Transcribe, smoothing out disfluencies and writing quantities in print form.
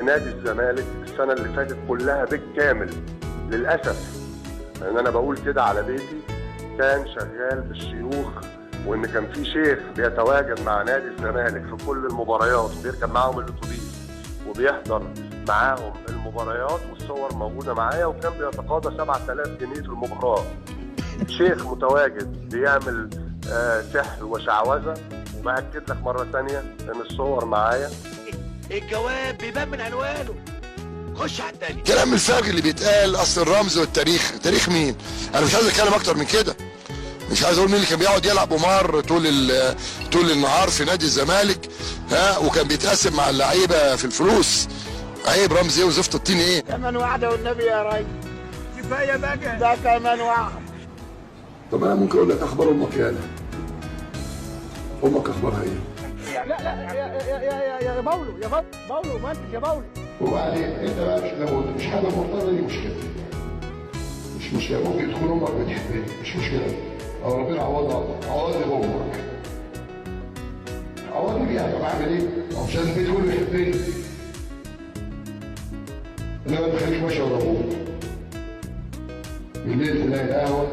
نادي الزمالك السنة اللي فاتت كلها بالكامل للاسف، لان انا بقول كده على بيتي، كان شغال بالشيوخ، وان كان في شيخ بيتواجد مع نادي الزمالك في كل المباريات وبيركب معاهم الاتوبيس وبيحضر معاهم المباريات، والصور موجودة معايا، وكان بيتقاضى 7000 جنيه في المباراة. شيخ متواجد بيعمل سحر وشعوذه، وبأكد لك مرة ثانية ان الصور معايا. الجواب بيبان من عنوانه. خش على التاني. كلام الفارغ اللي بيتقال، اصل الرمز والتاريخ، تاريخ مين؟ انا مش عايز اتكلم اكتر من كده، مش عايز اقول مين اللي كان بيقعد يلعب قمار طول النهار في نادي الزمالك، ها، وكان بيتقاسم مع اللعيبة في الفلوس. عيب، رمز ايه وزفت الطين ايه؟ كمان واحدة والنبي يا ريس، كفاية بقى ده كمان واحدة. طب انا ممكن اقول لك اخبار امك يالا، امك اخبارها ايه؟ لا لا يا يا يا يا باولو، يا باولو ما انت يا باولو. وبعدين انت بقى مش لو مش حابب مرتضى دي مشكلة، مش مشكلة، ممكن تكون امك بتحبني مش مشكلة، او ربنا عوضها، عوضني بامك، عوضني بيها. طب اعمل ايه؟ ما هو مش لازم البيت كله يحبني، انما انت خليك ماشي ورا ابوك. بالليل تلاقي القهوة